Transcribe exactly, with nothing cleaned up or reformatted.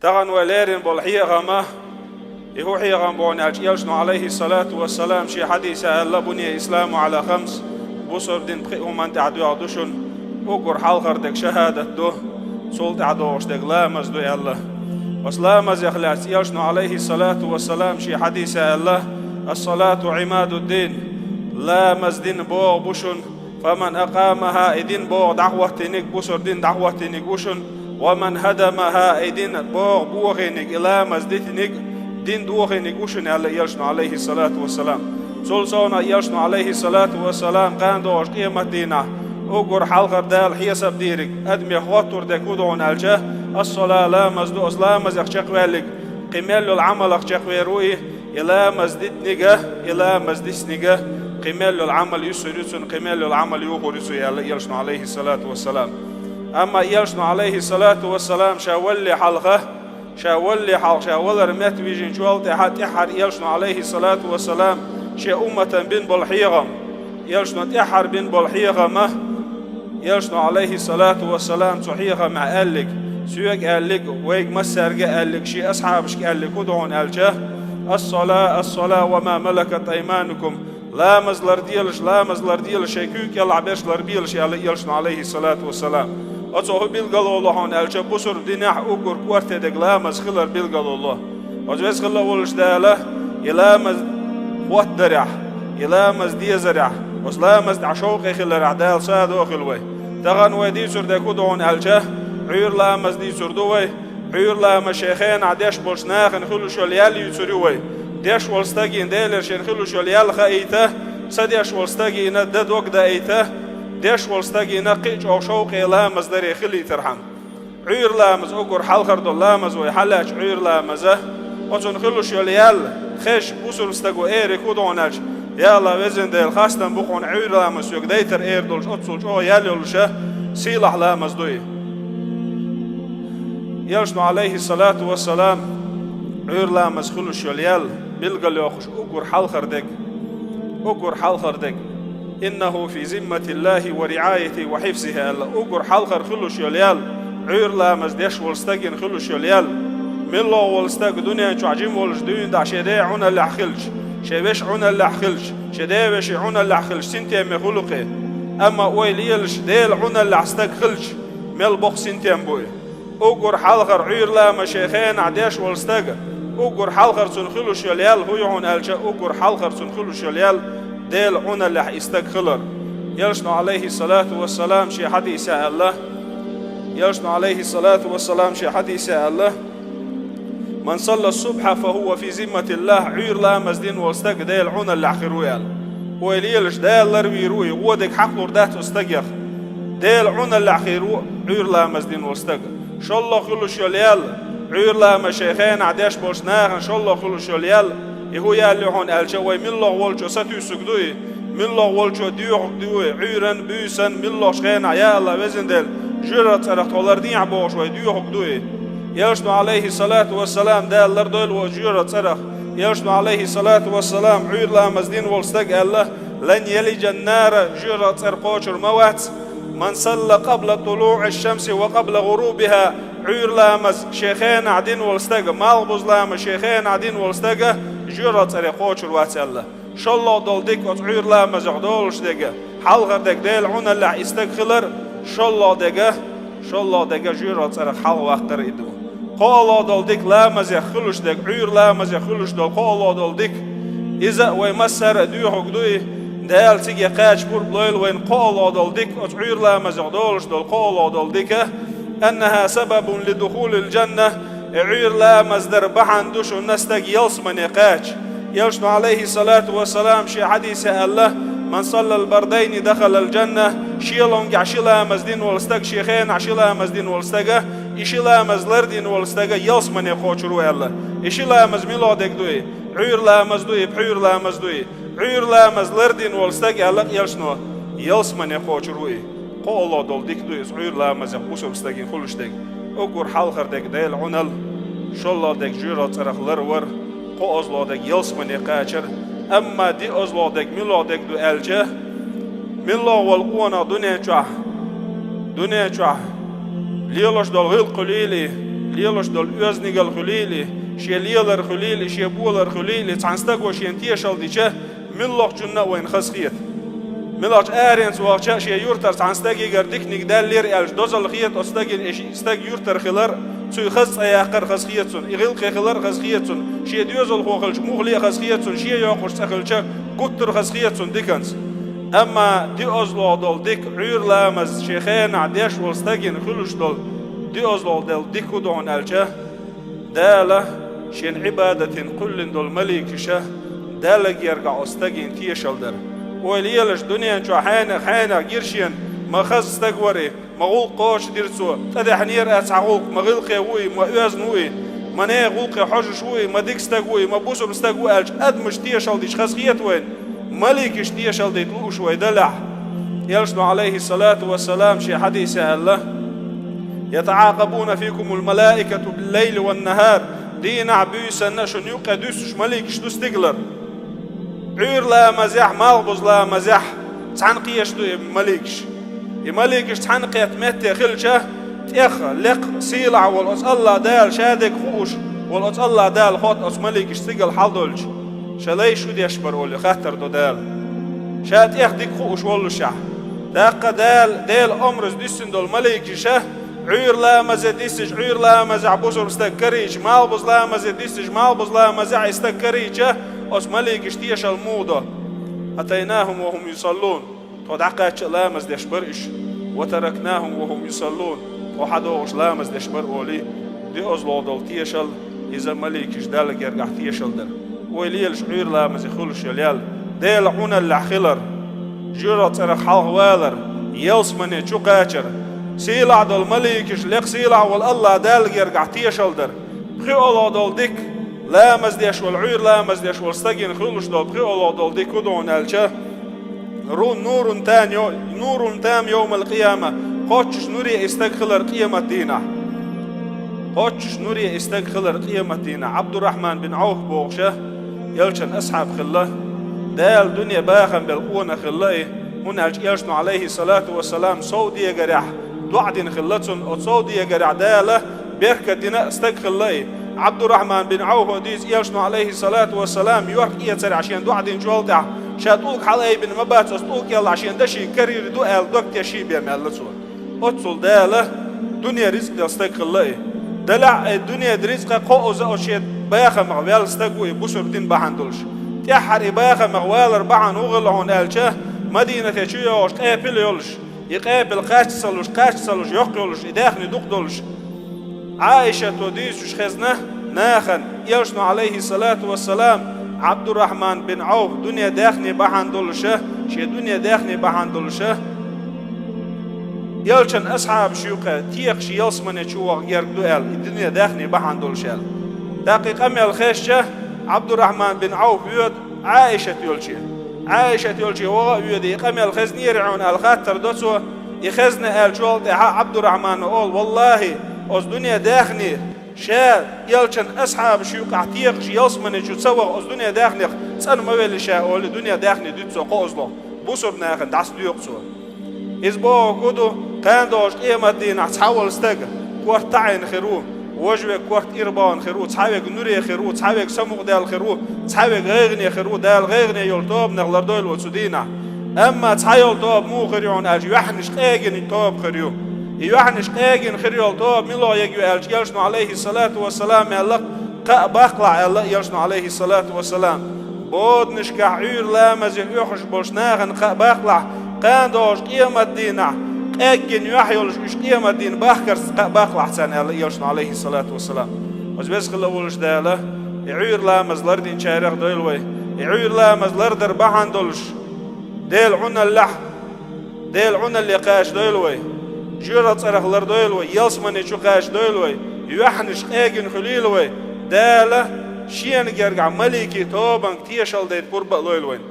Тахана вай леррина болу хьехам, и хӀун хьехам бу аьлча, Элчано, Ӏалайхиссалату вассалам, шен хьадисехь аьлла: «Буниял исламу Ӏала хамс», бусалба дин пхи хӀуманна тӀехь доьгӀна ду шуна, уггар хьалхара дерг шахӀадат ду, цул тӀаьхьа догӀуш дерг ламаз ду аьлла. Оцу ламазех лаьцна Элчано, Ӏалайхиссалату вассалам, шен хьадисехь аьлла: «Ас-салату Ӏимадуддин», ламаз динан богӀа бу шуна, «фаман акъамаха», и динан богӀа дӀахӀоттийнарг бусалба дин дӀахӀоттийнарг ву шуна, «ва ман хӀадамаха», и динан богӀа бохийнарг, и ламаз дитинарг дин дохийнарг ву шуна аьлла Элчано, Ӏалайхиссалату вассалам. Цул совнах Элчано, Ӏалайхиссалату вассалам, кхана догӀуш къематдийнахь уггар хьалхара Дала хьесап дийриг, адамех хӀоттор дерг хӀун ду хьуна аьлча, ас-сала, ламаз ду, оцу ламазех чекхваьлларг кхин мел йолу Ӏамалах чекхвер ву и, и ламаз дитинарг, и ламаз дисинарг кхин мел йолу Ӏамал юьсур ю цунна, кхин мел йолу Ӏамал йохур ю цо аьлла Элчано, Ӏалайхиссалату вассалам. Амма Элчано, Ӏалайхиссалату вассалам, ша валале хьалха, ша валале хьалха, ша валар метта вижинчул тӀаьхьа, тӀаьххьара Элчано, Ӏалайхиссалату вассалам, шен умматана бина болу хьехам, Элчано тӀаьххьара бина болу хьехам, Элчано, Ӏалайхиссалату вассалам, цу хьехамехь аьлларг, соьга аьлларг, вайга массаьрга аьлларг, шен асхьабашка аьлларг хӀун ду хьуна аьлча, «Ас-сала, ас-сала ва ма малакат айманукум», ламаз ларделаш, ламаз ларделаш, шайн куьйга кӀелахь берш ларбелаш аьлла Элчано, Ӏалайхиссалату вассалам. Оцо хӀун билгало ло хьуна аьлча, бусалба динехь уггар корта дерг ламаз хилар билгало ло. Оцу веза хилла волуш Дала и ламаз хӀоттадарехь, и ламаз дезарехь, оцу ламаз тӀехь шовкъе хиларехь Дала садо хила вай. Тахана вай дийцур дерг хӀун ду хьуна аьлча, Ӏуьйра ламаз дийцур ду вай, Ӏуьйра ламаз шайн хенахь деш болчу нахана хуьлуш йолу ял юьйцур ю вай. Деш волу стагана, Делера шен хуьлуш йолу ял хаийта, ца деш волу стагана дан дог даийта, деш волу стагана кхин а чӀогӀа шовкъе ламаз даре хилийтархьама. Ӏуьйра ламаз уггар хьалхара долу ламаз вай хьалаьцча, Ӏуьйра ламаза, оцунна хуьлуш йолу ял хезча, бусалба стага эриг хӀун ду хьуна аьлча, я АллахӀ, Везан Дела, хастам бу хьуна Ӏуьйра ламаз соьга дайтар эр долуш, оццул чӀогӀа ял йолуша, сийлахь ламаз ду и. Элчано, Ӏалайхиссалату вассалам, Ӏуьйра ламаз хуьлуш йолу ял билгалйохуш уггар хьалхара дерг, уггар хьалхара дерг, «Иннаху фи зимматиллахи ва риаятихи ва хьифзихи», аьлла, уггар хьалхара хуьлуш йолу ял, Ӏуьйра ламаз деш волу стагана хуьлуш йолу ял. Милла а волу стаг дуьнен чохь жима волуш дуьйна дӀа шен ден Ӏуналлехь хилча, шен вешин Ӏуналлехь хилча, шен ден вешин Ӏуналлехь хилча, синтеме хуьлу кхин. Амма ойла елаш Делан Ӏуналлехь стаг хилча, мел боккха синтем бу и. Уггар хьалхара Ӏуьйра ламаз шен хенахь деш волу стага, уггар хьалхара цунна хуьлуш йолу ял хӀун ю хьуна аьлча, уггар хьалхара цунна хуьлуш йолу ял Делан Ӏуналлехь и стаг хилар. Элчано, Ӏалайхиссалату вассалам, шен хьадисехь аьлла, Элчано, Ӏалайхиссалату вассалам, шен хьадисехь аьлла: «Ман салла субхьа фа хӀува фи зимматиллахь», Ӏуьйра ламаз дина волу стаг Делан Ӏуналлехь хир ву аьлла. Ойла елаш, Дала ларвийр ву и, вон дерг хьакхалур дац оцу стагех. Делан Ӏуналлехь хир ву Ӏуьйра ламаз дина волу стаг. ШолгӀа хуьлуш йолу ял, Ӏуьйра ламаз шайн хенахь деш болчу нахана шолгӀа хуьлуш йолу ял, и хӀун ял ю хьуна аьлча, вай милла а волчо сатуьйсург ду и, милла а волчо доьхург ду и, Ӏуьйранна, буьйсанна, миллахчу хенахь, я АллахӀ, Везан Дела, жоьжахатин цӀарах тхо лардехьа бохуш вай доьхург ду и. Элчано, Ӏалайхиссалату вассалам, Дала лардойла вай жоьжахатин цӀарах. Элчано, Ӏалайхиссалату вассалам, Ӏуьйра ламаз дина волу стаг аьлла: «Лан ялижан нара», жоьжахатин цӀера кхочур ма вац, «ман салла къабла тулуӀи шамси ва къабла гӀурубиха», Ӏуьйра ламаз шен хенахь дина волу стага, малхбуза ламаз шен хенахь дина волу стага жоьжахатин цӀере кхочур вац аьлла. ШолгӀа долу дика оцу Ӏуьйра ламазех долуш дерг, хьалхара дерг Делан Ӏуналлехь и стаг хилар, шолгӀа дерг, шолгӀа дерг жоьжахатин цӀарах хьалхаваккхар и ду. КхоалгӀа долу дика ламазех хуьлуш дерг, Ӏуьйра ламазех хуьлуш долу кхоалгӀа долу дика, иза а вай массара а доьхург ду и, Дала цига кхача пурба лойла вайна кхоалгӀа долу дика оцу Ӏуьйра ламазех долуш долу кхоалгӀа долу дика, «аннаха сабабун ли духулил джанна», и Ӏуьйра ламаз дар бахьана ду шуна стаг ялсамане кхача. Элчано, Ӏалайхиссалату вассалам, шен хьадисехь аьлла: «Ман саллал бардайни дахалал джанна», шелонгехь ши ламаз дина волу стаг, шен хенахь ши ламаз дина волу стага, и ши ламаз лардина волу стага ялсамане кхочур ву аьлла. И ши ламаз мила дерг ду и? Ӏуьйра ламаз ду и, пхьуьйра ламаз ду и? Ӏуьйра ламаз лардина волу стаг, аьлла Элчано, ялсамане кхочур ву и. КхоалгӀа долу дика ду иза Ӏуьйра ламазех бусалба стагана хуьлуш дерг. Уггар хьалхара дерг Делан Ӏуналла, шолгӀа дерг жоьжахатин цӀарах ларвар, кхоалгӀа дерг ялсамане кхачар. Амма диъазалгӀа дерг милла дерг ду аьлча, милла волу къонах дуьнен чохь, дуьнен чохь лелош долу гӀиллакх хуьлийла и, Лелаш долу оьздангалла хуьлийла, шен лелар хуьлийла, шен болар хуьлийла, цхьана стага шена тешалла дича, муьлххачунна а вайна хазахета. Муьлххачу аренца вахча а шен юьртара цхьана стагегара диканиг даьллера аьлча, дозалла хета оцу стагана, и ши-, стаг юьртара хилар, цуьнан хаза цӀе яккхар хазахета цунна, и гӀиллакхе хилар хазахета цунна, шен доьзалхо хилча муха ле хазахета цунна, шен йоккхуш цӀа хилча гуттар а хазахета цунна диканца. Амма доьазалгӀа долу дика, Ӏуьйра ламаз шен хенахь деш волу стагана хуьлуш долу доьазалгӀа долу дика хӀун ду хьуна аьлча, Дала шен Ӏибадатана кхоьллина долу маликаша Далла гергахь оцу стагана тешалла дара. Ойла елаш, дуьнен чохь хьенех, хьенех гира шена, ма хаза стаг вара и, ма гӀуллакх кхочушдира цо, тӀедехьнера а цхьа гӀуллакх, ма гӀиллакхе ву и, ма оьзда ву и, ма нехан гӀуллакхе хьожуш ву и, ма дика стаг ву и, ма бусалба стаг ву аьлча, адамаш тешалла дича хазахета вайна, маликаш тешалла дайта лууш вай далахь. Элчано, Ӏалайхиссалату вассалам, шен хьадисехь аьлла: «يتعاقبون فيكم الملائكة بالليل والنهار». Дийнахь, буьйсанна а шуна юккъе дуьсуш маликаш ду стигалара. Ӏуьйра ламазехь, малхбуза ламазехь цхьаьна кхеташ ду и маликаш. И маликаш цхьаьна кхетта метте хилча, тӀех, лекха, сийлахь волу оцу АллахӀ Дала, ша дерг хууш волу оцу АллахӀ Дала хотту оцу маликашна стигала хьалдолчу, ша лай шу деш бара олий хаттар до Дала. Ша тӀех дика хууш воллушехь. ТӀаккха Дала, Делан омраза дуьссина долу маликаша, Ӏуьйра ламазе дисча, Ӏуьйра ламазехь бусалба стаг карийча, малхбуза ламазе дисча, малхбуза ламазехь и стаг карийча, оцу маликаша тешалла муха до: «أتيناهم وهم يصلون». Тхо дӀакхаьчча а ламаз деш бара уьш. «وتركناهم وهم يصلون». Тхо хьадогӀуш ламаз деш бара олий, доьазалгӀа долу тешалла, иза маликаш Далла гергахь тешалла дара. Ойла елаш, Ӏуьйра ламазе хуьлуш йолу ял, Делан Ӏуналлехь хилар, жоьжахатин цӀарах хьалха валар, ялсамане чу кхачар, сийлахь долу маликаш, лекха сийлахь волу АллахӀ Далла гергахь тешалла дар. ПхоьалгӀа долу дика, ламаз деш волу, Ӏуьйра ламаз деш волу стагана хуьлуш долу пхоьалгӀа долу дика хӀун ду хьуна аьлча, ру-, нурун там йо-, нурун там йовмал къияма, кхоччуш нуре и стаг хилар къематдийнахь. Кхоччуш нуре и стаг хилар къематдийнахь. Ӏабдуррахьман бин Ӏавф бохуша, элчан асхьаб хилла, Дала дуьне бахам бел къонах хилла и, хӀунда аьлча элчано, Ӏалайхиссалату вассалам, сов дегарехь доӀа дина хилла цунна, оцу сов дегарехь Дала беркат дина стаг хилла и. Ӏабдуррахьман бин Ӏавфа дийца, элчано, Ӏалайхиссалату вассалам, йорх эцарехь шен доӀа динчул тӀаьхьа, ша тӀулг хьалаайбина ма бац, оцу тӀулг кӀелахь шен дашийга карийра ду аьлла, дог теший бен аьлла цо. Оццул Дала дуьне рицкъ дала стаг хилла и. Далахь а дуьнеда рицкъа кхоазза оцу шен бахамах ваьлла стаг ву и бусалба дин бахьана долуш. ТӀаьххьара и бахамах валар бахьана хӀун хилла хьуна аьлча, Мадинате чу йогӀуш къепила йолуш, и къепила кхаччалуш, кхаччалуш, йоккха йолуш, и даьхни дукха долуш. Ӏаишата дийцуш хезна нахана, элчано, Ӏалайхиссалату вассалам, Ӏабдуррахьман бин Ӏавф дуьне даьхни бахьана долуша, шен дуьне даьхни бахьана долуша, элчан асхьабаш юкъа текхаш ялсамане чу ваха герга ду аьлла, и дуьне даьхни бахьана долуш аьлла. ТӀаккха и къамел хезча, Ӏабдуррахьман бин Ӏавф воьду Ӏаишат йолче. Ӏаишат йолче ваха а воьду, и къамел хезнера хьуна аьлла хаттар до цо, и хезна аьллачул тӀаьхьа Ӏабдуррахьмана олу: «Валлахьи, оцу дуьне даьхни ша элчан асхьабаш юкъахь текхаш ялсамане чу ца ваха оцу дуьне даьхнех цӀана ма велли ша», олий, дуьне даьхни дуьту цо кхоазло, бусалба нахана дӀасадоькъу цо. Иза бохург хӀун ду, кхана догӀучу къематдийнахь цхьа волу стаг корта таӀийна хир ву, важа верг корта ирабахана хир ву, цхьа верг нуре хир ву, цхьа верг самукъадаьлла хир ву, цхьа верг гӀайгӀане хир ву, Дала гӀайгӀане йолу тобанах лардойла вай цу дийнахь. Амма цхьа йолу тоба муха хир ю хьуна аьлча, йоьхнаш къегина тоба хир ю. И йоьхнаш къегина хир йолу тоба мила йолу ю аьлча, элчано, Ӏалайхиссалату вассалам, аьлла, кхаъ баккхалахь аьлла элчано, Ӏалайхиссалату вассалам. Боданашкахь Ӏуьйра ламазе оьхуш болчу нахана кхаъ баккхалахь, кхана догӀучу къематдийнахь, къеггина юьхь йолуш уьш къематдийна бахкарца кхаъ баккхалахь царна аьлла элчано, Ӏалайхиссалату вассалам. Оцу веза хила волуш Дала, и Ӏуьйра ламаз лардинчарах дойла вай, и Ӏуьйра ламаз лардар бахьана долуш, Делан Ӏуналлехь, Делан Ӏуналле кхача дойла вай, жоьжахатин цӀарах лардойла вай, ялсамане чу кхача дойла вай, йоьхнаш къегина хуьлийла вай, Дала шена гергахь маликийн тобанга тешалла дайта пурба а лойла вайна.